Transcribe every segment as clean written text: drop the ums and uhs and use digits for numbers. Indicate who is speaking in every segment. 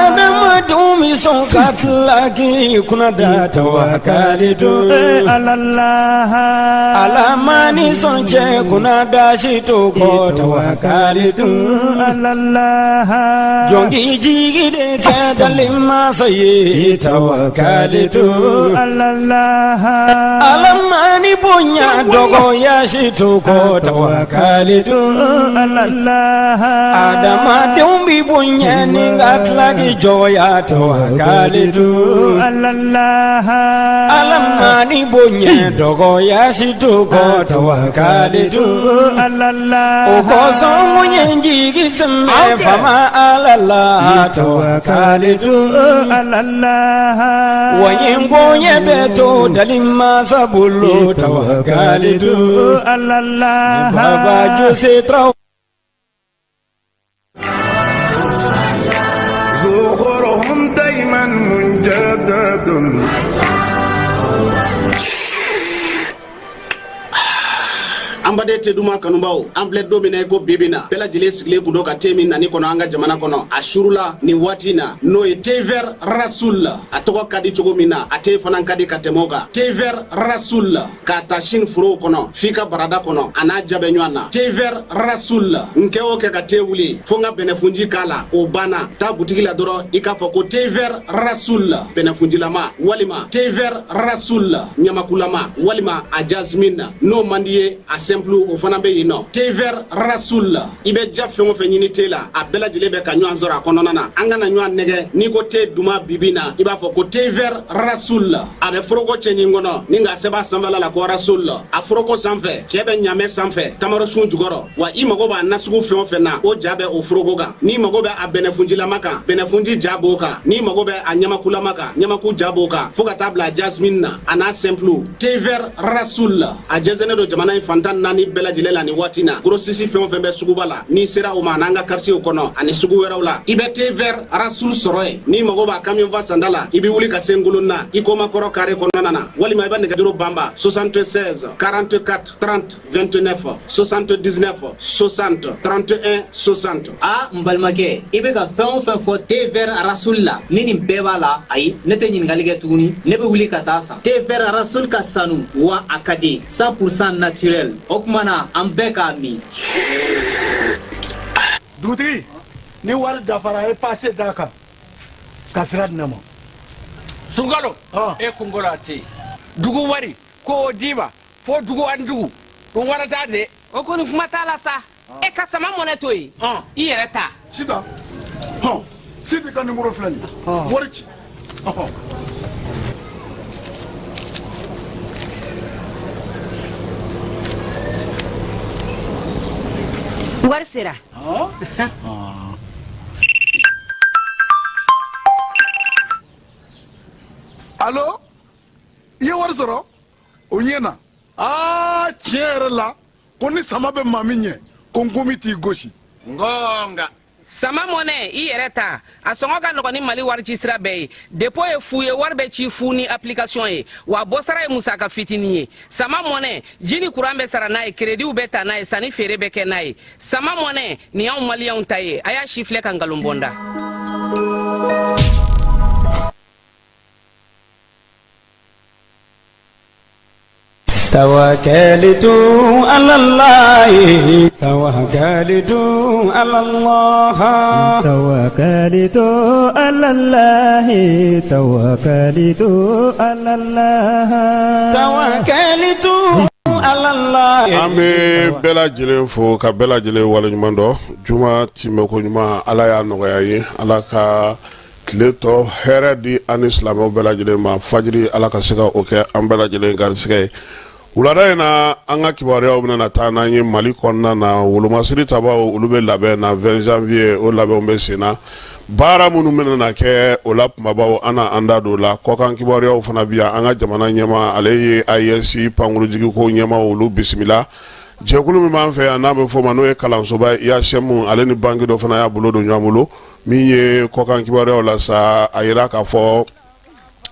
Speaker 1: Adamadenw bɛ sɔn ka tila k'i kunna da tawakalitu ala ma ni sɔn cɛ kunna da si to kɔ tawakalitu jɔn k'i jigi de kɛ dali masa ye tawakalitu ala ma ni bonya dɔgɔya si to kɔ tawakalitu Adamadenw b'i bonya ni ka tila k'i jɔgɔya tawakalitu ala ma ni bonya dɔgɔya si to kɔ tawakalitu o kosɔn n ye n jigi sɛmɛ faama ala la tawakalitu wa n ye n koɲɛ bɛɛ to dali masa bolo tawakalitu Baba Jose Traoré.
Speaker 2: ظهورهم دايما مجدد
Speaker 3: An baden te duman kanubaw, an filɛ don min na i ko bi bi na, bɛɛ lajɛlen sigilen kun don ka te min nani kɔnɔ an ka jamana kɔnɔ a surula nin waati na, n'o ye thé vert Rasoul. A tɔgɔ ka di cogo min na, a te fana ka di ka tɛmɛ o kan. Thé vert Rasoul, k'a ta Chine forow kɔnɔ f'i ka barada kɔnɔ, a n'a ja bɛ ɲɔgɔn na. Thé vert Rasoul, n kɛ o kɛ ka te wuli fo n ka bɛnɛfunji k'a la, o banna. Taa butigi la dɔrɔn i k'a fɔ ko thé vert Rasoul bɛnɛfunjilama, walima thé vert Rasoul ɲamakulama, walima a jasmine. N'o man di ye, a simple o fana bɛ yen nɔ. Thé vert Rasoul, i bɛ ja fɛn o fɛn ɲini te la, a bɛɛ lajɛlen bɛ ka ɲɔgɔn sɔrɔ a kɔnɔna na. An kana ɲɔgɔn nɛgɛ, n'i ko te duman bibi na, i b'a fɔ ko thé vert Rasoul. A bɛ foroko cɛɲi kɔnɔ ni k'a sɛbɛn a sanfɛla la ko Rasoul. A foroko sanfɛ, cɛ bɛ ɲamɛ sanfɛ tamaro sun jukɔrɔ. Wa i mago b'a nasugu fɛn o fɛn na, o ja bɛ o foroko kan. N'i mago bɛ a bɛnɛfunjilama kan, bɛnɛfunji ja b'o kan. N'i mago bɛ a ɲamakulama kan, ɲamaku ja b'o kan, fo ka taa bila jasmine na, a n'a simple. Thé vert Rasoul, a jɛnsɛnnen don jamana in fan 14 bɛɛ lajɛlen la nin waati na. Grossiste fɛn o fɛn bɛ suguba la, n'i sera o ma, n'an ka quartier kɔnɔ ani sugu wɛrɛw la, i bɛ thé vert Rasoul sɔrɔ yen. N'i mago b'a camion fa sanda la, i bɛ wuli ka se Ngolonna i koma kɔrɔ carré kɔnɔna na, walima i bɛ nɛgɛjuru banba 76 44 30 29 79 60 31 60.
Speaker 4: A n balimakɛ, i bɛ ka fɛn o fɛn fɔ thé vert Rasoul la, ni nin bɛɛ b'a la, ayi, ne tɛ ɲininkali kɛ tuguni, ne bɛ wuli ka taa san. Thé vert Rasoul ka sanu wa a ka di, 100% naturel. O tuma na an bɛɛ k'a min.
Speaker 5: Dugutigi, ni wari dafara, e passe d'a kan ka sira di ne ma.
Speaker 6: Sunkalo, e kunkolo a tɛ yen. Dugu wari ko o d'i ma fo dugu ani dugu ɗum warata de.
Speaker 7: O kɔni kuma t'a la sa. E ka sama mɔnɛ to yen, i yɛrɛ ta.
Speaker 2: Sitan, hɔn, Sidi ka nimoro filɛ nin ye, wari ci, ɔhɔn.
Speaker 7: Wari sera.
Speaker 2: Alo, i ye wari sɔrɔ? O ɲɛna. Aa, tiɲɛ yɛrɛ la, ko ni sama bɛ maa min ɲɛ, ko nkomi t'i gosi.
Speaker 6: Ngonga.
Speaker 7: Sama mɔnɛ, i yɛrɛ ta, a sɔngɔ ka nɔgɔn ni Mali wari ci sira bɛɛ ye. Dépôt ye fu ye, wari bɛ ci fu ni application ye, wa bɔsara ye musaka fitinin ye. Sama mɔnɛ, ji ni kuran bɛ sara n'a ye, créditw bɛ ta n'a ye, sanni feere bɛ kɛ n'a ye. Sama mɔnɛ nin y'anw maliyɛnw ta ye. A y'a si filɛ ka nkalon bɔ n da.
Speaker 1: Tawakalitu ala Allah, tawakalitu ala Allah.
Speaker 8: Tawakalitu ala Allah, tawakalitu ala Allah.
Speaker 1: Tawakalitu ala Allah.
Speaker 9: An bɛ bɛɛ lajɛlen fo ka bɛɛ lajɛlen waleɲuman dɔn. Juma tɛmɛko ɲuman, Ala y'a nɔgɔya an ye. Ala ka tile tɔ hɛrɛ di an ni silamɛw bɛɛ lajɛlen ma. Fajiri, Ala ka se ka o kɛ an bɛɛ lajɛlen garisɛgɛ ye. Wulada in na, an ka kibaruyaw bɛna taa n'an ye Mali kɔnɔna na. Wolomasiri tabaw, olu bɛ labɛn na 20 janvier, o labɛnw bɛ sen na. Baara minnu bɛna na kɛ o la, kumabaw, an na an da don o la. Kɔkan kibaruyaw fana bi yan. An ka jamana ɲɛmaa, ale ye AES pankurujigiko ɲɛmaa, olu bisimila. Jɛkulu min b'an fɛ yan n'a bɛ fɔ o ma, n'o ye kalansoba IHM, ale ni banki dɔ fana y'a bolo don ɲɔgɔn bolo. Min ye kɔkan kibaruyaw la sa, a yira k'a fɔ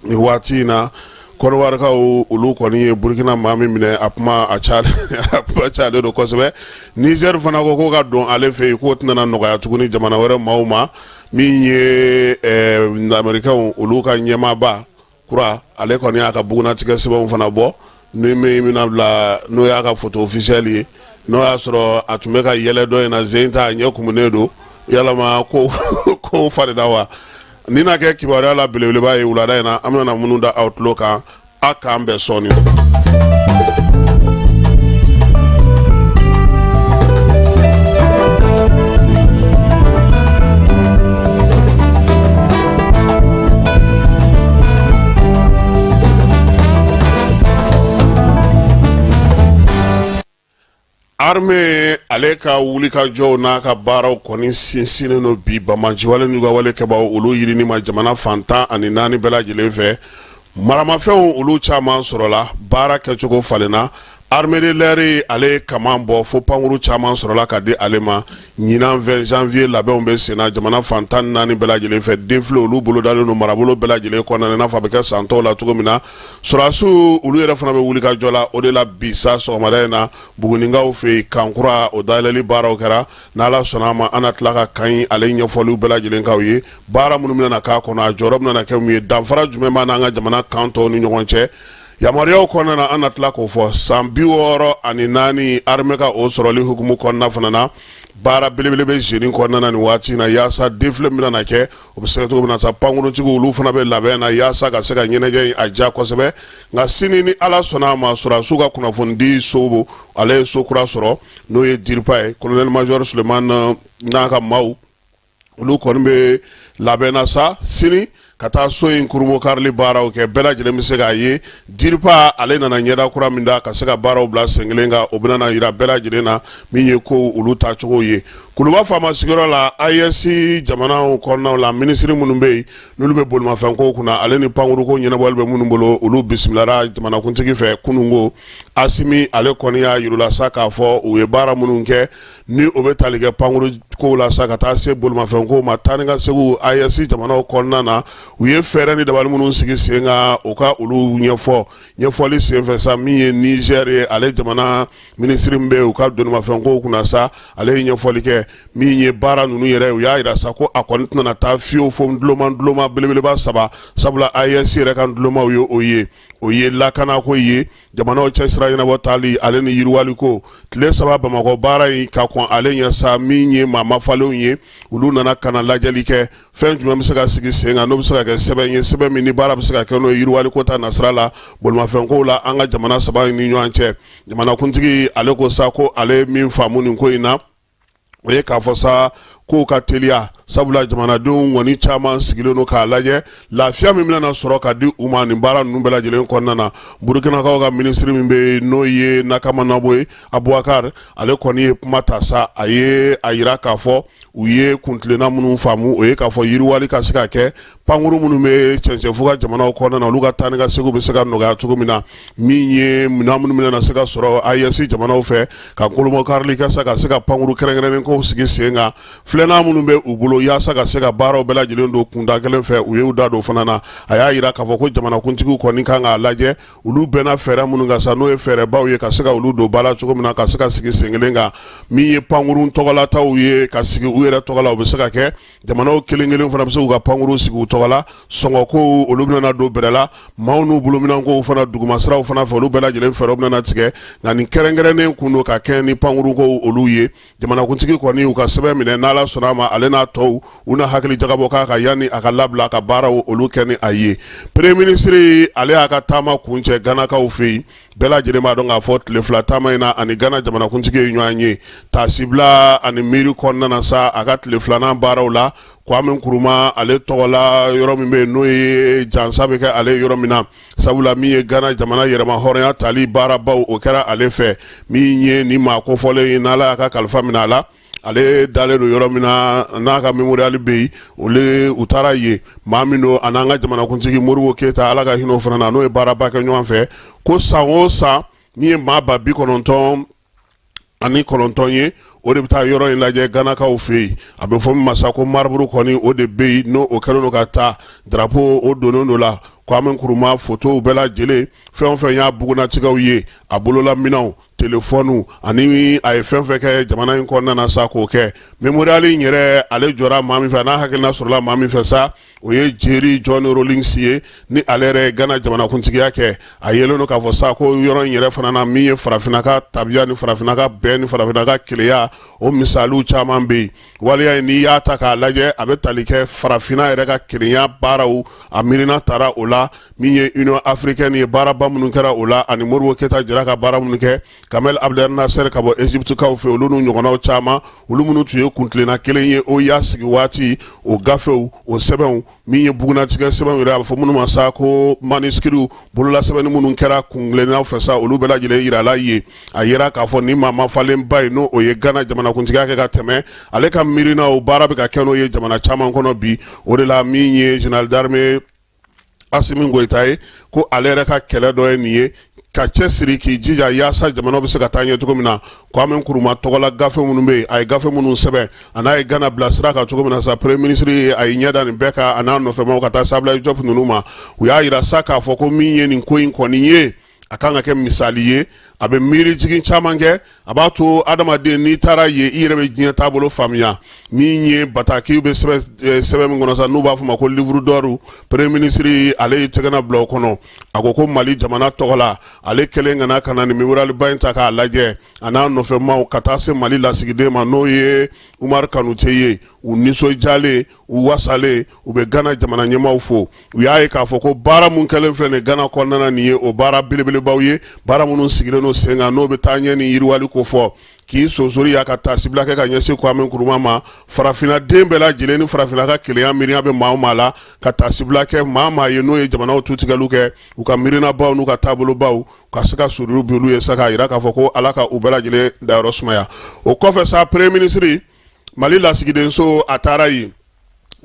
Speaker 9: nin waati in na, Kɔdiwarikaw, olu kɔni ye Burukina maa min minɛ, a kuma a cayalen don kosɛbɛ. Niger fana ko ka don ale fɛ yen, k'o tɛna nɔgɔya tuguni jamana wɛrɛ maaw ma. Min ye Amɛrikɛnw olu ka ɲɛmaaba kura, ale kɔni y'a ka bugunnatigɛ sɛbɛnw fana bɔ, ni min bɛna bila n'o y'a ka photo officielle ye, n'o y'a sɔrɔ a tun bɛ ka yɛlɛ dɔ in na zen ta, a ɲɛ kumunen don, yalama ko ko falenna wa? Nin na kɛ kibaruya la belebeleba ye wulada in na, an bɛna minnu da aw tulo kan. A k'an bɛn sɔɔni. Armée ale ka wulikajɔw n'a ka baaraw kɔni sinsinnen don bi banbaanciwale n'u ka wale kɛbaaw olu yirini ma jamana fan 14 bɛɛ lajɛlen fɛ. Maramafɛnw olu caman sɔrɔla, baara kɛcogo falenna. Armée de l'air ale ye kaman bɔ fo pankuru caman sɔrɔla ka di ale ma. Ɲinan 20 janvier labɛnw bɛ senna jamana fan 14 bɛɛ lajɛlen fɛ. Défilé olu bolodalen don marabolo bɛɛ lajɛlen kɔnɔna na, i n'a fɔ a bɛ kɛ san tɔw la cogo min na. Sɔrɔdasiw olu yɛrɛ fana bɛ wulikajɔ la. O de la bi sa sɔgɔmada in na, Buguninkaw fɛ yen, camp kura o dayɛlɛli baaraw kɛra. N'Ala sɔnna a ma, an na tila ka camp in ale ɲɛfɔliw bɛɛ lajɛlen k'aw ye, baara minnu bɛna k'a kɔnɔ, a jɔyɔrɔ bɛna kɛ mun ye, danfara jumɛn b'a n'an ka jamana camp tɔw ni ɲɔgɔn cɛ. Yamaruyaw kɔnɔna na, an na tila k'o fɔ. San 64 armée ka o sɔrɔli hukumu kɔnɔna fana na, baara belebele bɛ zeni kɔnɔna na nin waati in na, yaasa défilé min bɛna kɛ, o bɛ se cogo min na sa. Pankuruntigiw olu fana bɛ labɛn na yaasa ka se ka ɲɛnajɛ in a diya kosɛbɛ. Nka sini, ni Ala sɔnna a ma, sɔrɔdasiw ka kunnafonidi so, ale ye so kura sɔrɔ, n'o ye DIRPA ye. Colonel major Sulemani n'a ka maaw, olu kɔni bɛ labɛn na sa sini ka taa so in kurunbonkarili baaraw kɛ. Bɛɛ lajɛlen bɛ se k'a ye DIRPA ale nana ɲɛda kura min da ka se ka baaraw bila sen kelen kan, o bɛna jira bɛɛ lajɛlen na min ye ko olu taacogo ye. Kuluba faama sigiyɔrɔ la, AES jamanaw kɔnɔnaw la, minisiri minnu bɛ yen n'olu bɛ bolimafɛnko kunna, ale ni pankuruko ɲɛnabɔli bɛ minnu bolo, olu bisimilara jamanakuntigi fɛ kununko. Asimi ale kɔni y'a yir'u la sa k'a fɔ u ye baara minnu kɛ, ni o bɛ tali kɛ pankuru kow la sa ka taa se bolimafɛnko ma, taa ni ka segin AES jamanaw kɔnɔna na, u ye fɛɛrɛ ni dabali minnu sigi sen kan, u ka olu ɲɛfɔ. Ɲɛfɔli senfɛ sa, min ye Niger ye, ale jamana minisiri min bɛ u ka donimafɛnkow kunna sa, ale ye ɲɛfɔli kɛ. Min ye baara ninnu yɛrɛ, u y'a jira sa ko a kɔni tɛna taa fiyewu fo duloma belebeleba saba, sabula AES yɛrɛ ka dulomaw ye o ye, o ye lakanako ye, jamanaw cɛ sira ɲɛnabɔ taali, ale ni yiriwaliko. Tile 3 Bamakɔ baara in ka kɔn ale ɲɛ sa, min ye maa mafalenw ye, olu nana ka na lajɛli kɛ fɛn jumɛn bɛ se ka sigi sen kan, n'o bɛ se ka kɛ sɛbɛn ye, sɛbɛn min ni baara bɛ se ka kɛ n'o ye yiriwaliko ta nasira la, bolimafɛnkow la, an ka jamana saba in ni ɲɔgɔn cɛ. Jamanakuntigi ale ko sa ko ale min faamu nin ko in na, o ye k'a fɔ sa kow ka teliya, sabula jamanadenw kɔni caman sigilen don k'a lajɛ lafiya min bɛna sɔrɔ ka di u ma nin baara ninnu bɛɛ lajɛlen kɔnɔna na. Burukinakaw ka minisiri min bɛ yen, n'o ye Nakamanabo ye, Abubakar, ale kɔni ye kuma ta sa. A ye a yira k'a fɔ u ye kuntilenna minnu faamu, o ye k'a fɔ yiriwali ka se ka kɛ, pankuru minnu bɛ cɛncɛnfuga jamanaw kɔnɔna na, olu ka taa ni ka segin bɛ se ka nɔgɔya cogo min na. Min ye minɛn minnu bɛna se ka sɔrɔ AES jamanaw fɛ ka kolomakarili kɛ sa ka se ka pankuru kɛrɛnkɛrɛnnen kow sigi sen kan, filanan minnu bɛ u bolo yaasa ka se ka baaraw bɛɛ lajɛlen don kunda kelen fɛ, u y'u da don fana na. A y'a jira k'a fɔ ko jamanakuntigiw kɔni kan k'a lajɛ olu bɛnna fɛɛrɛ minnu kan sa, n'o ye fɛɛrɛbaw ye, ka se ka olu don ba la cogo min na, ka se ka sigi sen kelen kan. Min ye pankurun tɔgɔlataw ye ka sigi u yɛrɛ tɔgɔ la, o bɛ se ka kɛ. Jamanaw kelen kelen fana bɛ se k'u ka pankuru sigi u tɔgɔ la. Sɔngɔkow olu bɛna don bɛrɛ la, maaw n'u bolominɛnkow fana, dugumasiraw fana fɛ, olu bɛɛ lajɛlen fɛɛrɛw bɛna tigɛ. Nka nin kɛrɛnkɛrɛnnen kun don ka kɛ ni pankurukow olu ye. Jamanakuntigi kɔni u ka sɛbɛn minɛ, n'Ala sɔnna a ma, ale n'a tɔw u na hakili jagabɔ k'a kan yanni a ka labila ka baaraw olu kɛ ni a ye. Premier ministre ale y'a ka taama kuncɛ Ganakaw fɛ yen. Bɛɛ lajɛlen b'a dɔn k'a fɔ tile 2 taama in na, ani Gana jamanakuntigi ye ɲɔgɔn ye taasibila ani miiri kɔnɔna na sa. A ka tile filanan baaraw la, Kwame Nkrumah ale tɔgɔla yɔrɔ min bɛ yen, n'o ye jansa bɛ kɛ ale yɔrɔ min na, sabula min ye Gana jamana yɛrɛmahɔrɔnya tali baarabaw, o kɛra ale fɛ. Min ye ni maa kofɔlen ye, n'Ala y'a ka kalifa minɛ a la, ale dalen don yɔrɔ min na, n'a ka mémorial bɛ yen, olu u taara yen. Maa min don, a n'an ka jamanakuntigi Modibo Keyita, Ala ka hinɛ o fana na, n'o ye baaraba kɛ ɲɔgɔn fɛ, ko san o san min ye maa 99,000 ye, o de bɛ taa yɔrɔ in lajɛ Ganakaw fɛ yen. A bɛ fɔ min ma sa ko marbre kɔni, o de bɛ yen, n'o o kɛlen don ka taa drapeau o donnen don la, Kwame Nkrumah photow bɛɛ lajɛlen, fɛn o fɛn y'a bugunnatigɛw ye, a bololaminɛnw. telefɔniw ani a ye fɛn fɛn kɛ jamana in kɔnɔna na sa k'o kɛ. Mémorial in yɛrɛ, ale jɔra maa min fɛ, n'a hakilina sɔrɔla maa min fɛ sa, o ye Jerry John Rawlings ye, ni ale yɛrɛ ye Ghana jamanakuntigiya kɛ. A yelen don k'a fɔ sa ko yɔrɔ in yɛrɛ fana na, min ye farafinna ka tabiya ni farafinna ka bɛn ni farafinna ka kelenya, o misaliw caman bɛ yen. Waleya in, n'i y'a ta k'a lajɛ, a bɛ tali kɛ farafinna yɛrɛ ka kelenya baaraw, a miirina taara o la. Min ye Union africaine ye, baaraba minnu kɛra o la, ani Modibo Keyita jɛra ka baara minnu kɛ, Gamal Abdel Nasser ka bɔ Egypte-kaw fɛ, olu n'u ɲɔgɔnnaw caman, olu minnu tun ye kuntilenna kelen ye OUA sigi waati, o gafew, o sɛbɛnw, min ye bugunnatigɛ sɛbɛnw yɛrɛ, a bɛ fɔ minnu ma sa ko manuscrits, bololasɛbɛnni minnu kɛra kuntilennaw fɛ sa, olu bɛɛ lajɛlen yirala yen. A yira k'a fɔ ni maa mafalenba ye, n'o ye Ghana jamanakuntigiya kɛ ka tɛmɛ, ale ka miirinaw baara bɛ ka kɛ n'o ye jamana caman kɔnɔ bi. O de la, min ye général d'armée Asimi Goyita ye, ko ale yɛrɛ ka kɛlɛ dɔ ye nin ye, ka cɛ siri k'i jija yaasa jamana bɛ se ka taa ɲɛ cogo min na. Kwame Nkrumah tɔgɔla gafe minnu bɛ yen, a ye gafe minnu sɛbɛn, a n'a ye Ghana bila sira kan cogo min na sa, premier ministre ye a ye ɲɛ da nin bɛɛ kan, a n'a nɔfɛmaw ka taa se Abdoulaye Diop ninnu ma. U y'a yira sa k'a fɔ ko min ye nin ko in kɔni ye, a kan ka kɛ misali ye, a bɛ miiri jigin caman kɛ, a b'a to adamaden n'i taara yen, i yɛrɛ bɛ diɲɛ taabolo faamuya. Min ye bataki bɛ sɛbɛn min kɔnɔ sa, n'u b'a fɔ ma ko livre d'or, premier ministre ale ye tɛgɛnɔ bila o kɔnɔ. A ko ko Mali jamana tɔgɔ la, ale kɛlen ka na ka na nin mémorial ba in ta k'a lajɛ, a n'a nɔfɛmaw ka taa se Mali lasigiden ma, n'o ye Umaru Kanute ye, u nisɔndiyalen, u wasalen, u bɛ Ghana jamana ɲɛmaaw fo. U y'a ye k'a fɔ ko baara mun kɛlen filɛ nin Ghana kɔnɔna na nin ye, o baara belebelebaw ye, baara minnu sigilen don sen kan, n'o bɛ taa ɲɛ ni yiriwali ko fɔ, k'i sonsori y'a ka taasibila kɛ ka ɲɛsin Kwame Nkrumah ma. Farafinna den bɛɛ lajɛlen ni farafinna ka kelenya miiriya bɛ maa o maa la, ka taasibila kɛ maa maa ye, n'o ye jamanaw tutigɛliw kɛ, u ka miirinabaw n'u ka taabolobaw ka se ka suru bi olu ye sa, k'a jira k'a fɔ ko Ala ka u bɛɛ lajɛlen dayɔrɔ sumaya. O kɔfɛ sa, premier ministre, Mali lasigidenso, a taara yen.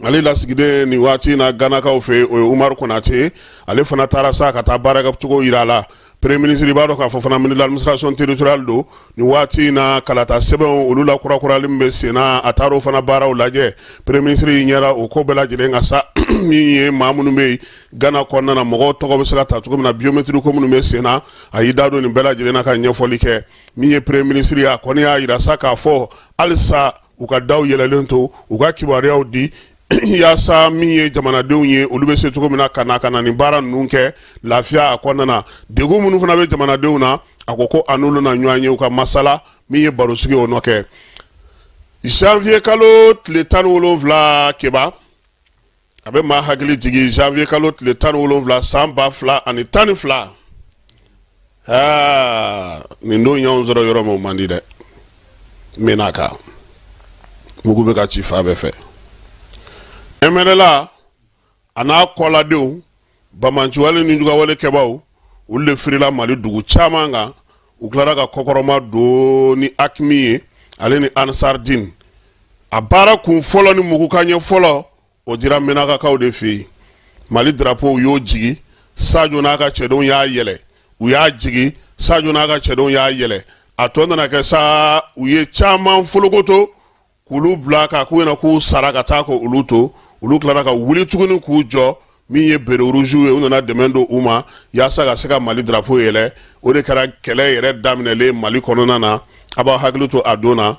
Speaker 9: Mali lasigiden nin waati in na Ganakaw fɛ, o ye Umaru Konate, ale fana taara sa ka taa baarakɛcogo yira a la. Premier ministre b'a dɔn k'a fɔ fana ministre de l'administration territoriale don nin waati in na. Kalata sɛbɛnw, olu la kurakurali min bɛ sen na, a taara o fana baaraw lajɛ. Premier ministre y'i ɲɛra o ko bɛɛ lajɛlen kan sa. Min ye maa minnu bɛ yen Gana kɔnɔna na, mɔgɔw tɔgɔ bɛ se ka ta cogo min na, biométrie ko minnu bɛ sen na, a y'i da don nin bɛɛ lajɛlen na ka ɲɛfɔli kɛ. Min ye premier ministre ye, a kɔni y'a yira sa k'a fɔ halisa u ka daw yɛlɛlen to, u ka kibaruyaw di yaasa min ye jamanadenw ye, olu bɛ se cogo min na ka na ka na nin baara ninnu kɛ lafiya a kɔnɔna na. Degun minnu fana bɛ jamanadenw na, a ko ko a n'olu na ɲɔgɔn ye, u ka masala. Min ye barosigi, o nɔ kɛ janvier kalo tile 17. Keba, a bɛ maa hakili jigin janvier kalo tile 17 san 2012. Aa, nin don y'anw sɔrɔ yɔrɔ min, o man di dɛ. Menaka, mugu bɛ ka ci fan bɛɛ fɛ. MNLA a n'a kɔladenw, banbaanciwale ni jugawale kɛbaw, olu de firila Mali dugu caman kan. U tilara ka kɔkɔrɔma don ni AQMI ye, ale ni Ansardine. A baara kun fɔlɔ ni mugukan ɲɛ fɔlɔ, o dira Menakakaw de fɛ yen. Mali drapeau y'o jigi, Sajo n'a ka cɛdenw y'a yɛlɛ, u y'a jigi, Sajo n'a ka cɛdenw y'a yɛlɛ. A tɔ nana kɛ sa, u ye caman folokoto k'olu bila k'a k'u ɲɛna k'u sara ka taa ko olu to. Olu tilara ka wuli tuguni k'u jɔ. Min ye béret rouge ye, u nana dɛmɛ don u ma yaasa ka se ka Mali drapeau yɛlɛ. O de kɛra kɛlɛ yɛrɛ daminɛlen Mali kɔnɔna na. A b'aw hakili to a don na,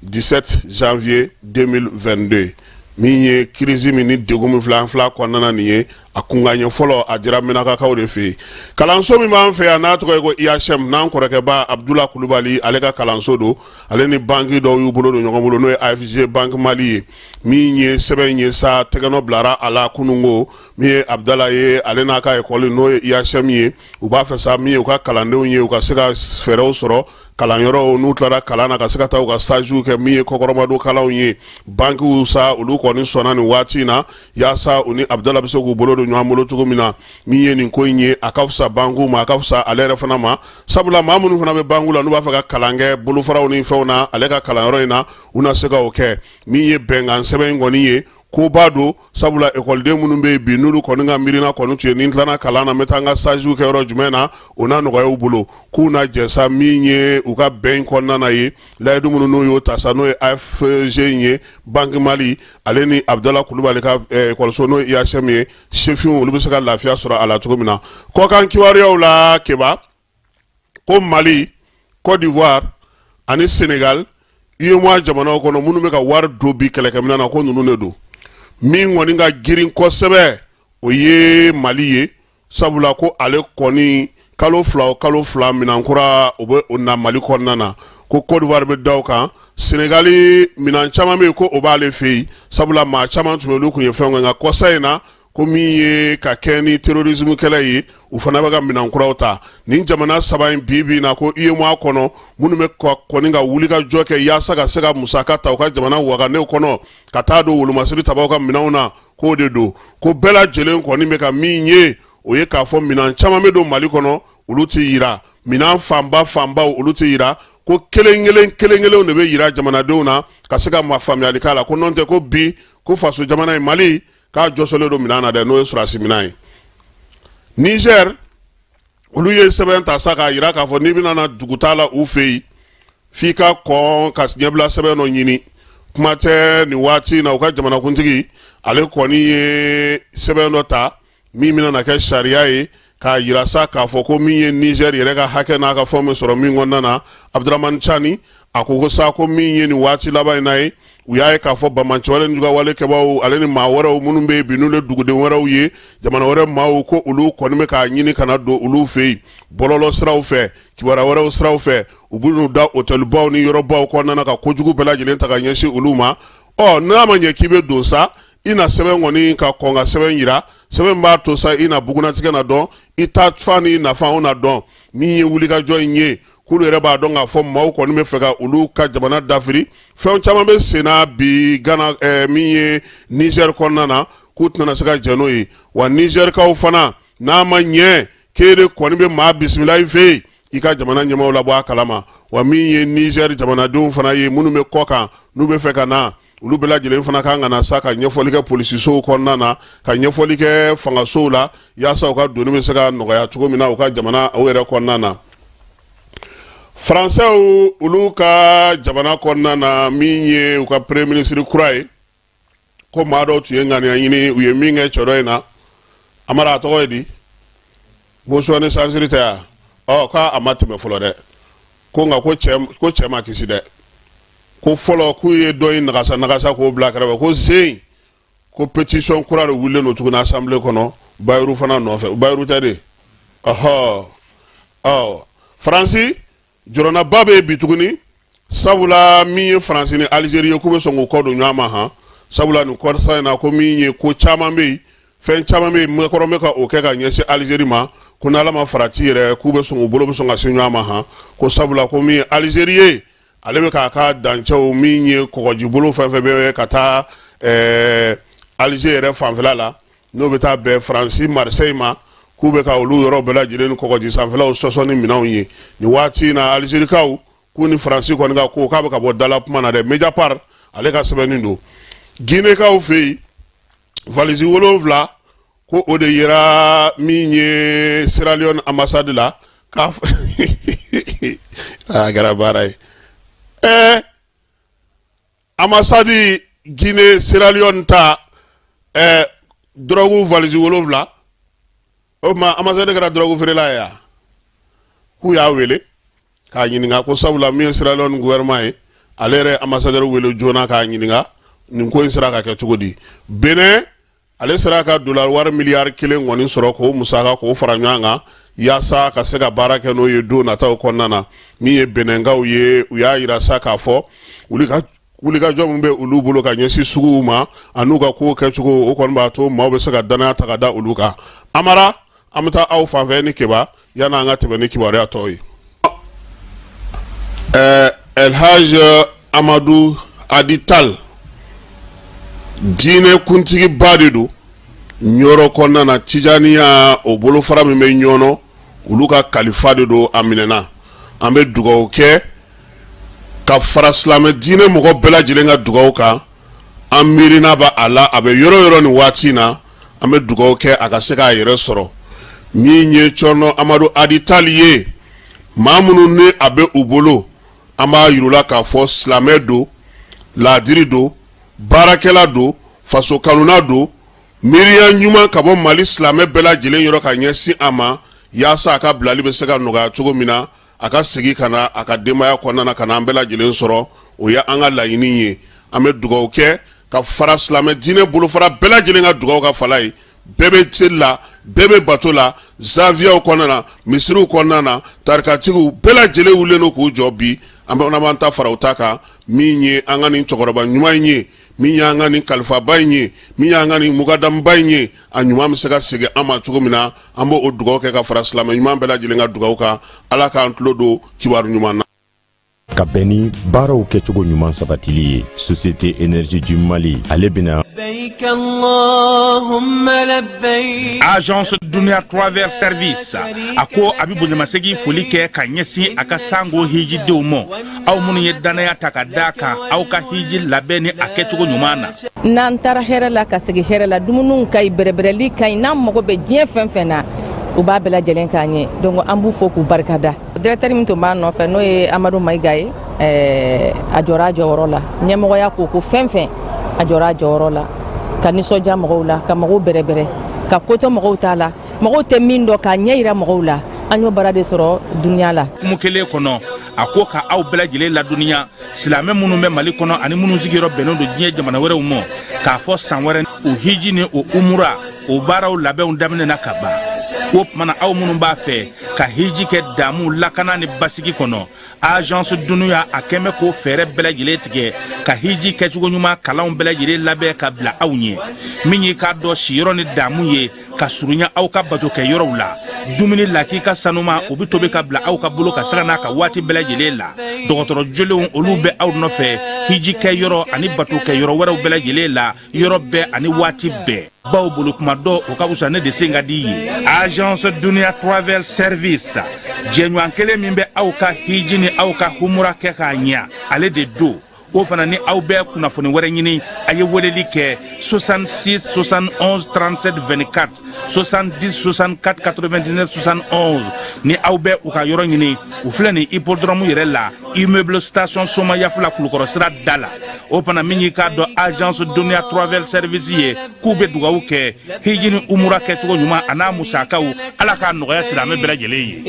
Speaker 9: 17 janvier 2022. Min ye crise min ni degun min filɛ an fila kɔnɔna na nin ye, a kunkanɲɛ fɔlɔ, a dira Menakakaw de fɛ yen. Kalanso min b'an fɛ yan, n'a tɔgɔ ye ko IHM, n'an kɔrɔkɛba Abudula Kulubali ale ka kalanso don, ale ni banki dɔw y'u bolo don ɲɔgɔn bolo, n'o ye AFG Banque Mali ye. Min ye sɛbɛn ye sa, tɛgɛnɔ bilara a la kununko. Min ye Abudala ye, ale n'a ka ekɔli, n'o ye IHM ye, u b'a fɛ sa, min ye u ka kalandenw ye, u ka se ka fɛɛrɛw sɔrɔ kalanyɔrɔw, n'u tilara kalan na, ka se ka taa u ka stagew kɛ. Min ye kɔkɔrɔmadon kalanw ye, bankiw sa, olu kɔni sɔnna nin waati in na yaasa u ni Abudala bɛ se k'u bolo don ɲɔgɔn bolo cogo min na. Min ye nin ko in ye, a ka fisa bankiw ma, a ka fisa ale yɛrɛ fana ma, sabula maa minnu fana bɛ bankiw la, n'u b'a fɛ ka kalan kɛ bolofaraw ni fɛnw na ale ka kalanyɔrɔ in na, u na se ka o kɛ. Min ye bɛnkan sɛbɛn in kɔni ye, koba don, sabula ekɔliden minnu bɛ yen bi, n'olu kɔni ka miirina kɔni tun ye ni n tilala kalan na, n bɛ taa n ka stagew kɛ yɔrɔ jumɛn na, o na nɔgɔya u bolo k'u na jɛ sa. Min ye u ka bɛn in kɔnɔna na ye, layidu minnu n'u y'o ta sa, n'o ye AFG in ye, Banque Mali, ale ni Abudala Kulubali ka ekɔliso, n'o ye IHM ye, sefinw, olu bɛ se ka lafiya sɔrɔ a la cogo min na. Kɔkan kibaruyaw la, Keba, ko Mali Côte d'Ivoire ani Sénégal UEMOA jamanaw kɔnɔ minnu bɛ ka wari don bi kɛlɛkɛminɛn na ko ninnu de don. Min kɔni ka girin kosɛbɛ o ye Mali ye, sabula ko ale kɔni kalo 2 o kalo 2 minɛn kura o bɛ o na Mali kɔnɔna na. Ko Côte d'Ivoire bɛ da o kan, Sénégal minɛn caman bɛ yen ko o b'ale fɛ yen, sabula maa caman tun bɛ olu kun ye fɛn kɛ, nka kɔsa in na ko min ye ka kɛ ni terrorisme kɛlɛ ye, u fana bɛ ka minɛn kuraw ta. Nin jamana saba in bi bi in na ko UEMOA kɔnɔ minnu bɛ kɔni ka wulikajɔ kɛ yaasa ka se ka musaka ta u ka jamana waganew kɔnɔ ka taa don wolomasiri tabaw ka minɛnw na, k'o de don. Ko bɛɛ lajɛlen kɔni bɛ ka min ye, o ye k'a fɔ minɛn caman bɛ don Mali kɔnɔ, olu tɛ yira, minɛn fanba fanbaw olu tɛ yira, ko kelen kelen kelen kelenw de bɛ yira jamanadenw na ka se ka ma faamuyali k'a la. Ko n'o tɛ ko bi ko faso jamana in Mali k'a jɔsɔlen don minɛn na dɛ, n'o ye sɔrɔdasi minɛn ye. Niger olu ye sɛbɛn ta sa k'a yira k'a fɔ n'i bɛna na dugutaa la u fɛ yen, f'i ka kɔn ka ɲɛbila sɛbɛn dɔ ɲini. Kuma tɛ nin waati in na, u ka jamanakuntigi ale kɔni ye sɛbɛn dɔ ta min bɛna na kɛ sariya ye k'a yira sa k'a fɔ ko min ye Niger yɛrɛ ka hakɛ n'a ka fɛnw bɛ sɔrɔ min kɔnɔna na. Abdramani Cani a ko ko sa ko min ye nin waati laban in na ye, u y'a ye k'a fɔ banbaanciwale ni jugawale kɛbaaw ale ni maa wɛrɛw minnu bɛ yen bi n'olu ye duguden wɛrɛw ye, jamana wɛrɛ maaw, ko olu kɔni bɛ k'a ɲini ka na don olu fɛ yen bɔlɔlɔ siraw fɛ, kibaruya wɛrɛw siraw fɛ. U bɛ n'u da hôtelbaw ni yɔrɔbaw kɔnɔna na ka kojugu bɛɛ lajɛlen ta ka ɲɛsin olu ma. Ɔ n'a ma ɲɛ k'i bɛ don sa, i na sɛbɛn kɔni ka kɔn ka sɛbɛn yira, sɛbɛn b'a to sa i na bugunnatigɛ na dɔn, i ta fan ni nafa o na dɔn. Min ye wulikajɔ in ye, k'olu yɛrɛ b'a dɔn k'a fɔ maaw kɔni bɛ fɛ ka olu ka jamana dafiri. Fɛn caman bɛ senna bi Gana min ye Niger kɔnɔna na, k'u tɛna se ka jɛn n'o ye. Wa Nizɛrikaw fana, n'a ma ɲɛ k'e de kɔni bɛ maa bisimila i fɛ yen, i ka jamana ɲɛmaaw labɔ a kalama. Wa min ye Nizɛri jamanadenw fana ye minnu bɛ kɔ kan n'u bɛ fɛ ka na, olu bɛɛ lajɛlen fana kan ka na sa ka ɲɛfɔli kɛ polisisow kɔnɔna na, ka ɲɛfɔli kɛ fangasow la, yaasa u ka donni bɛ se ka nɔgɔya cogo min na u ka jamana o yɛrɛ kɔnɔna na. Faransɛw olu ka jamana kɔnɔna na, min ye u ka premier ministre kura ye, ko maa dɔw tun ye ŋaniya ɲini, u ye min kɛ cɛ dɔ in na, Amara, a tɔgɔ ye di, motion de censure tɛ yan? Ɔ k'a ma tɛmɛ fɔlɔ dɛ, ko nka ko cɛ ma kisi dɛ. Ko fɔlɔ k'u ye dɔ in nagasa nagasa k'o bila kɛrɛfɛ, ko sen ko pétition kura de wulilen don tuguni assemblée kɔnɔ Bayrou fana nɔfɛ. Bayrou tɛ de? Ɔhɔ. Ɔ Faransi jɔrɔnaba bɛ yen bi tuguni, sabula min ye Faransi ni Alizeri ye, k'u bɛ sɔn k'u kɔ don ɲɔgɔn ma han, sabula nin kɔsa in na ko min ye ko caman bɛ yen, fɛn caman bɛ yen, Macron bɛ ka o kɛ ka ɲɛsin Alizeri ma, ko n'Ala ma farati yɛrɛ, k'u bɛ sɔn k'u bolo bɛ sɔn ka se ɲɔgɔn ma han. Ko sabula ko min ye Alizeri ye, ale bɛ k'a ka dancɛw min ye kɔgɔjibolo fɛn fɛn bɛ ka taa Alize yɛrɛ fanfɛla la, n'o bɛ taa bɛn Faransi Marseille ma, k'u bɛ ka olu yɔrɔ bɛɛ lajɛlen ni kɔgɔji sanfɛlaw sɔsɔ ni minɛnw ye. Nin waati in na, Alizerikaw k'u ni Faransi kɔni ka ko k'a bɛ ka bɔ dala kuma na dɛ. Mediapart ale ka sɛbɛnni don. Ginekaw fɛ yen, valise 7 ko o de yera min ye Sierra Leone ambassade la, k'a a kɛra baara ye. Ɛɛ ambassade Guinée Sierra Leone ta drogue valise 7, o tuma ambassade kɛra drogue feerela ye yan. K'u y'a wele k'a ɲininka, ko sabula min ye Sierra Leone gouvernement ye, ale yɛrɛ ambassadeur wele joona k'a ɲininka nin ko in sera ka kɛ cogo di. Benin ale sera ka dollar wari miliyari 1 kɔni sɔrɔ k'o musaka k'o fara ɲɔgɔn kan yaasa ka se ka baara kɛ n'o ye don nataw kɔnɔna na. Min ye Benɛnkaw ye, u y'a yira sa k'a fɔ wulikajɔ min bɛ olu bolo ka ɲɛsin suguw ma an'u ka kow kɛcogo, o kɔni b'a to maaw bɛ se ka danaya ta ka da olu kan. Amara, an bɛ taa aw fanfɛ ni Keba yan'an ka tɛmɛ ni kibaruya tɔw ye. Elhaj Amadu Adi Tal, diinɛ kuntigiba de don Ɲɔrɔ kɔnɔna na, Tijaniya o bolofara min bɛ Ɲɔnɔ, olu ka kalifa de don. A minɛna, an bɛ dugawu kɛ ka fara silamɛ diinɛ mɔgɔ bɛɛ lajɛlen ka dugawu kan. An miirina b'a a la, a bɛ yɔrɔ yɔrɔ nin waati in na, an bɛ dugawu kɛ a ka se k'a yɛrɛ sɔrɔ. Min ye Cɔrɔnɔ Amadu Adi Tali ye, maa minnu ni a bɛ u bolo, an b'a yir'u la k'a fɔ silamɛ don, laadiri don, baarakɛla don, faso kanuna don, miiriya ɲuman ka bɔ Mali silamɛ bɛɛ lajɛlen yɔrɔ ka ɲɛsin a ma yaasa a ka bilali bɛ se ka nɔgɔya cogo min na. a ka segin ka na a ka denbaya kɔnɔna na ka na an bɛɛ lajɛlen sɔrɔ. O ye an ka laɲini ye. An bɛ dugawu kɛ ka fara silamɛ diinɛ bolofara bɛɛ lajɛlen ka dugawu ka fala ye. Bɛɛ bɛ seli la, bɛɛ bɛ bato la, zawiyaw kɔnɔna na, misiriw kɔnɔna na, tarikatigiw bɛɛ lajɛlen wulilen don k'u jɔ bi. An bɛ b'an ta fara u ta kan. Min ye an ka nin cɛkɔrɔba ɲuman in ye, min y'an ka nin kalifaba in ye, min y'an ka nin mukadamuba in ye, a ɲuman bɛ se ka segin an ma cogo min na, an b'o dugawu kɛ ka fara silamɛ ɲuman bɛɛ lajɛlen ka dugawu kan. Ala k'an tulo don kibaru ɲuman na.
Speaker 10: Ka bɛn ni baaraw kɛcogo ɲuman sabatili ye, Société Énergie du Mali ale bɛna
Speaker 11: Agence Dunia Travel Service a ko a bɛ bonyamasegin foli kɛ ka ɲɛsin a ka sango hijidenw ma, aw minnu ye dannaya ta ka da kan aw ka hiji labɛn ni a kɛcogo ɲuman na.
Speaker 7: N'an taara hɛrɛ la ka segin hɛrɛ la, dumuniw ka ɲi, bɛrɛbɛrɛli ka ɲi. N'an mago bɛ diɲɛ fɛn fɛn na, u b'a bɛɛ lajɛlen k'an ye. Donc an b'u fo k'u barikada. Directeur min tun b'a nɔfɛ, n'o ye Amadu Mayiga ye, a jɔra a jɔyɔrɔ la. Ɲɛmɔgɔya ko ko fɛn fɛn, a jɔra a jɔyɔrɔ la ka nisɔndiya mɔgɔw la, ka mɔgɔw bɛrɛbɛrɛ, ka kotɔ mɔgɔw t'a la, mɔgɔw tɛ min dɔn, k'a ɲɛ yira mɔgɔw la. An y'o baara de sɔrɔ Dunia la.
Speaker 11: Hukumu kelen kɔnɔ, a ko ka aw bɛɛ lajɛlen ladɔnniya, silamɛ minnu bɛ Mali kɔnɔ ani minnu sigiyɔrɔ bɛnnen don diɲɛ jamana wɛrɛw ma, k'a fɔ san wɛrɛ o hiji ni o umura o baaraw labɛnw daminɛna ka ban. O tuma na, aw minnu b'a fɛ ka hiji kɛ damu, lakana ni basigi kɔnɔ, Agence Dunia a kɛn bɛ k'o fɛɛrɛ bɛɛ lajɛlen tigɛ ka hiji kɛcogo ɲuman kalanw bɛɛ lajɛlen labɛn ka bila aw ɲɛ. Min y'i k'a dɔn siyɔrɔ ni damu ye ka surunya aw ka batokɛ yɔrɔw la, dumuni lakika sanuma o bɛ tobi ka bila aw ka bolo ka sanga n'a ka waati bɛɛ lajɛlen la. Dɔgɔtɔrɔ jolenw olu bɛ aw nɔfɛ hiji kɛ yɔrɔ ani batokɛ yɔrɔ wɛrɛw bɛɛ lajɛlen la, yɔrɔ bɛɛ ani waati bɛɛ. Baw bolo kuma dɔ o ka fisa ne de sen ka di ye. Agence Dunia Travel Service, jɛɲɔgɔn kelen min bɛ aw ka hiji ni aw ka humura kɛ k'a ɲɛ, ale de don. O fana ni aw bɛ kunnafoni wɛrɛ ɲini, a ye weleli kɛ 66 71 37 24, 70 64 99 71. Ni aw bɛ u ka yɔrɔ ɲini, u filɛ nin hippodrome yɛrɛ la, immeuble station Somayafila, Kulukɔrɔ sira da la. O fana min y'i k'a dɔn Agence Dunia Travel Service ye, k'u bɛ dugawu kɛ hiji ni umura kɛcogo ɲuman a n'a musakaw, Ala k'a nɔgɔya silamɛ bɛɛ lajɛlen ye.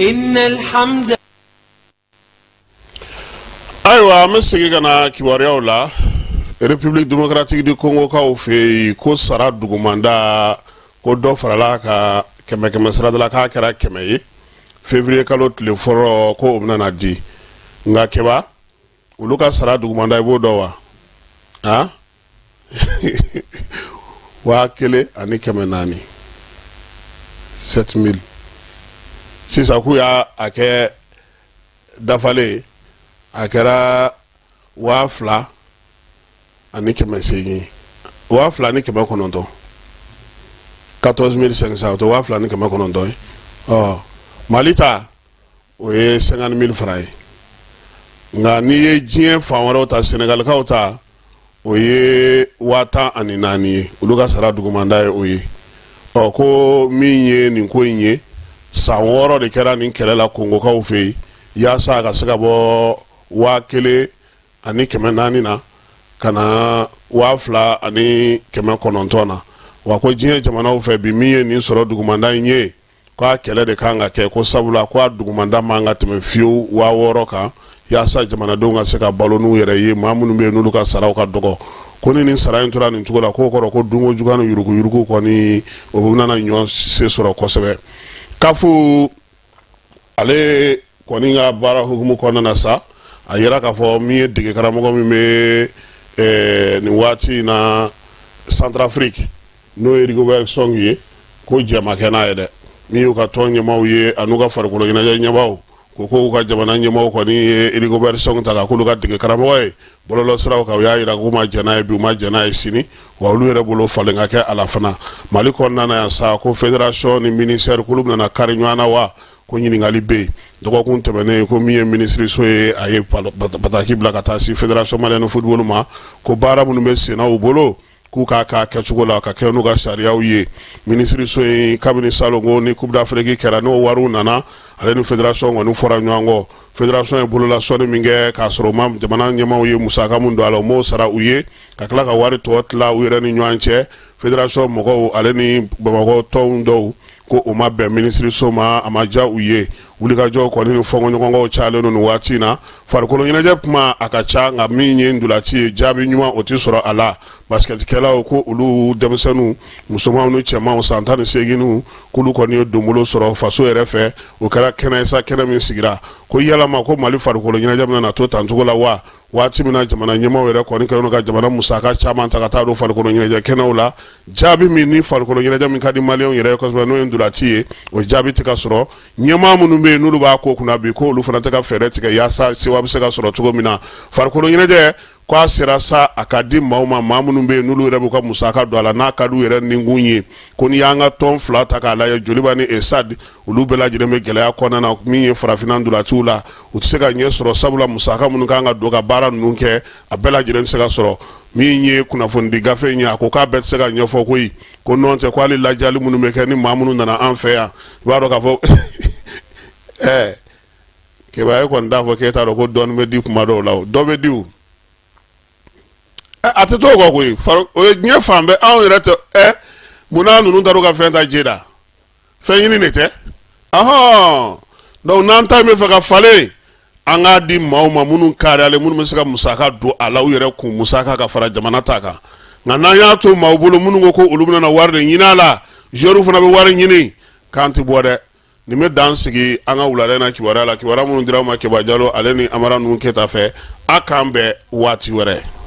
Speaker 9: Ayiwa, an bɛ segin ka na kibaruyaw la. République démocratique du Congo kaw fɛ yen, ko sara dugumanda, ko dɔ farala ka kɛmɛ kɛmɛ sarada la, k'a kɛra 100 ye. Février kalo tile fɔlɔ ko o bɛna na di. Nka kɛba, olu ka sara dugumanda, i b'o dɔn wa? A 1400, 7000. Sisan k'u y'a a kɛ dafalen, a kɛra 2800, 2900, 14 500. O tɛ 2900 ye? Ɔ, Mali ta, o ye 50 000 francs ye. Nka n'i ye diɲɛ fan wɛrɛw ta, Sɛnɛgalikaw ta, o ye 14,000 ye, olu ka sara dugumanda ye o ye. Ɔ, ko min ye nin ko in ye, san 6 de kɛra nin kɛlɛ la Kongokaw fɛ yen yaasa a ka se ka bɔ 1400 na ka na 2900 na. Wa ko diɲɛ jamanaw fɛ bi, min ye nin sɔrɔ dugumanda in ye, k'a kɛlɛ de kan ka kɛ, ko sabula ko a dugumanda man ka tɛmɛ fiyewu 6000 kan, yaasa jamanadenw ka se ka balo n'u yɛrɛ ye, maa minnu bɛ yen n'olu ka saraw ka dɔgɔ. Ko ni nin sara in tora nin cogo la, k'o kɔrɔ ko dunko juguya ni yuruguyurugu kɔni, o bɛna ɲɔ se sɔrɔ kosɛbɛ. CAF ale kɔni ka baara hukumu kɔnɔna na sa, a yira k'a fɔ min ye dege karamɔgɔ min bɛ nin waati in na Centrafrique, n'o ye Rigobert Song ye, ko jɛ ma kɛ n'a ye dɛ. Min y'u ka tɔn ɲɛmaaw ye an'u ka farikolo ɲɛnajɛ ɲɛmaaw, ko k'u ka jamana ɲɛmaaw kɔni ye Rigobert Song ta ka k'olu ka dege karamɔgɔ ye bɔlɔlɔsiraw kan, u y'a yira k'u ma jɛn n'a ye bi, u ma jɛn n'a ye sini, wa olu yɛrɛ bolo falen ka kɛ a la fana. Mali kɔnɔna na yan sa, ko fédération ni ministère k'olu bɛna kari ɲɔgɔn na wa, ko ɲininkali bɛ yen. Dɔgɔkun tɛmɛnen, ko min ye minisiriso ye, a ye bataki bila ka taa si Fédération malienne de football ma, ko baara minnu bɛ senna u bolo, k'u k'a k'a kɛcogo la, ka kɛ n'u ka sariyaw ye. Minisiriso in, kabini salon ko ni Coupe d'Afrique kɛra, n'o wariw nana, ale ni fédération kɔni fɔra ɲɔgɔn kɔ. Fédération ye bololasɔnni min kɛ k'a sɔrɔ u ma jamana ɲɛmaaw ye musaka min don a la, u m'o sara u ye, ka tila ka wari tɔ tila u yɛrɛ ni ɲɔgɔn cɛ, fédération mɔgɔw ale ni Bamakɔ tɔnw dɔw. Ko o ma bɛn minisiriso ma, a ma diya u ye. Wulikajɔw kɔni ni fɔnkɔɲɔgɔnkɔw cayalen don nin waati in na. Farikolo ɲɛnajɛ kuma a ka ca, nka min ye ntolaci ye, jaabi ɲuman o tɛ sɔrɔ a la. Basikɛtikɛlaw ko olu denmisɛnninw, musomanw ni cɛmanw san 18 k'olu kɔni ye donbolo sɔrɔ faso yɛrɛ fɛ. O kɛra kɛnɛ ye sa, kɛnɛ min sigira ko yalama ko Mali farikolo ɲɛnajɛ bɛna na to tancogo la wa? Waati min na jamana ɲɛmaaw yɛrɛ kɔni kɛlen don ka jamana musaka caman ta ka taa don farikolo ɲɛnajɛ kɛnɛw la, jaabi min ni farikolo ɲɛnajɛ min ka di maliyɛnw yɛrɛ ye kosɛbɛ, n'o ye ntolaci ye, o jaabi tɛ ka sɔrɔ. Ɲɛmaa minnu bɛ yen n'olu b'a ko kunna bi, ko olu fana tɛ ka fɛɛrɛ tigɛ yaasa sewa bɛ se ka sɔrɔ cogo min na. Farikolo ɲɛnajɛ ko a sera sa, a ka di maaw ma, maa minnu bɛ yen n'olu yɛrɛ b'u ka musaka don a la, n'a ka di u yɛrɛ ninkun ye. Ko n'i y'an ka tɔn fila ta k'a lajɛ, Joliba ni Esad, olu bɛɛ lajɛlen bɛ gɛlɛya kɔnɔna na. Min ye farafinna ntolaciw la, u tɛ se ka ɲɛ sɔrɔ, sabula musaka minnu kan ka don ka baara ninnu kɛ, a bɛɛ lajɛlen tɛ se ka sɔrɔ. Min ye kunnafonidi gafe in ye, a ko k'a bɛɛ tɛ se ka ɲɛfɔ koyi, ko nɔn tɛ ko hali lajali minnu bɛ kɛ ni maa minnu nana an fɛ yan, i b'a dɔn k'a fɔ ɛɛ Keba, e kɔni t'a fɔ k'e t'a dɔn ko dɔɔnin bɛ di kuma dɔw la, o dɔ bɛ di o, a tɛ t'o kɔ koyi. O ye diɲɛ fan bɛɛ, anw yɛrɛ tɛ. Ɛ, munna ninnu taar'u ka fɛn ta Jeda? Fɛn ɲini de tɛ. Ɔhɔn, donc n'an ta in bɛ fɛ ka falen, an k'a di maaw ma minnu kariyalen, minnu bɛ se ka musaka don a la u yɛrɛ kun musaka ka fara jamana ta kan. Nka n'an y'a to maaw bolo minnu ko ko olu bɛna wari de ɲini a la, joueurs fana bɛ wari ɲini, k'an tɛ bɔ dɛ. Nin bɛ dan sigi an ka wulada in na kibaruya la, kibaruya minnu dira aw ma Keba Jalo ale ni Amara ninnu Keyita fɛ. A k'an bɛn waati wɛrɛ.